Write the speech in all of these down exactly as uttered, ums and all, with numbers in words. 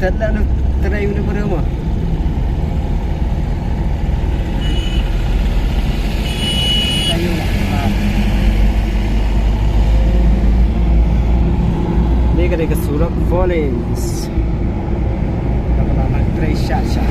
Tat la nuk trai mene pura mo. Tayo la. Ni ka dei ka surok four lanes. Ka ba la trai sha sha.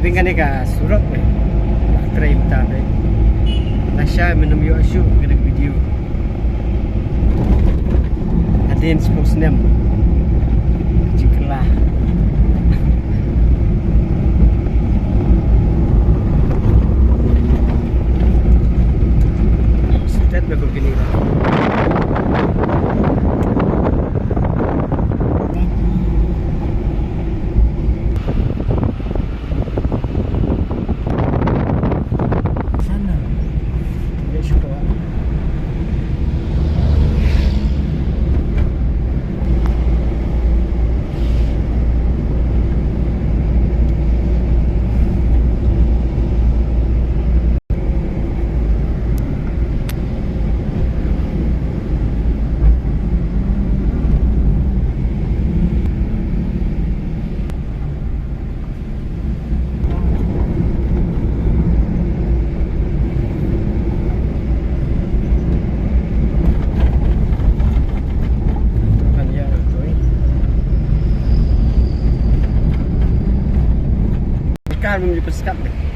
Ring kane ka surok ne. Trai mynta ne. Lashai mynta ym ïoh shuh kane ka video. Hadien spokes nem. Jingkylla. Stet ba kum kini. Sana. Ya, syukur. Kar mem jepeskat deh.